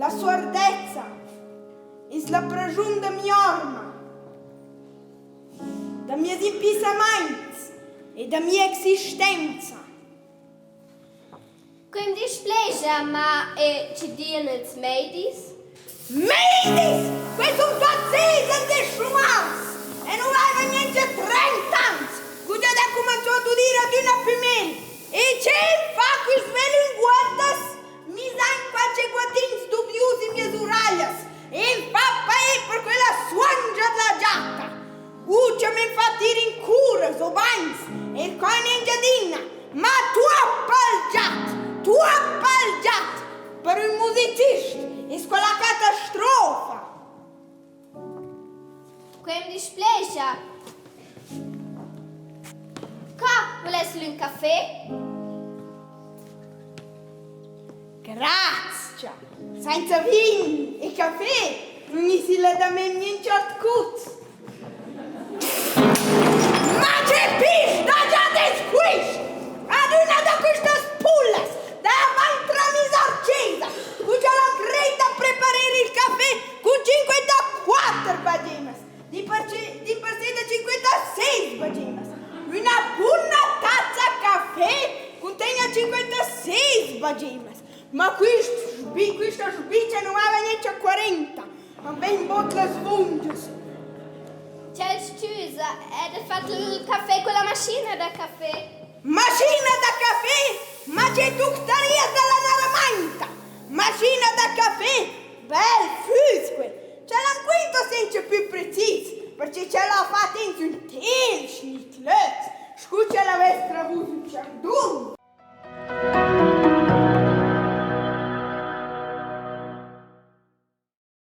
La suordezza es la praschun da mi'orma, da mieus impissamaints e da mia existenza. Que'm displescha, ma e che dian ils meidis? Meidis! Quei sun tuots esens e schumals e nu vaivan niente trent'ans, cu già da cumanzò ad udir adüna pü mel. E che fa quist vegl ünguottas? Mis aint qualche guattins dubius in mias uraglias e fa pair per quella suongia d'la giatta. U cha m'han fat ir in curas o bagns, eir qua in Engiadina, ma tuoppa il giat, tuoppa il giat! Per ün musicist es quella catastrofa. Que'm displescha. Qua vuless ün café? Grazcha! Sainza vin e café nun gnissi la damaun niench'art cut. Ma che pista già dess quist! Ad üna da quistas pullas davant meis archesa, cu cha l'han cret da preparer il café cun 54 bagemas, dimpersè da 56 bagemas. Üna buna tazza café cuntegna 56 bagemas, ma quist quista sbigia nu vava gnanca 40. Am vegn bod las vungias. Ch'el s-chüsa, ed ha fat il café culla maschina da café. Maschina da café? Ma che tucta?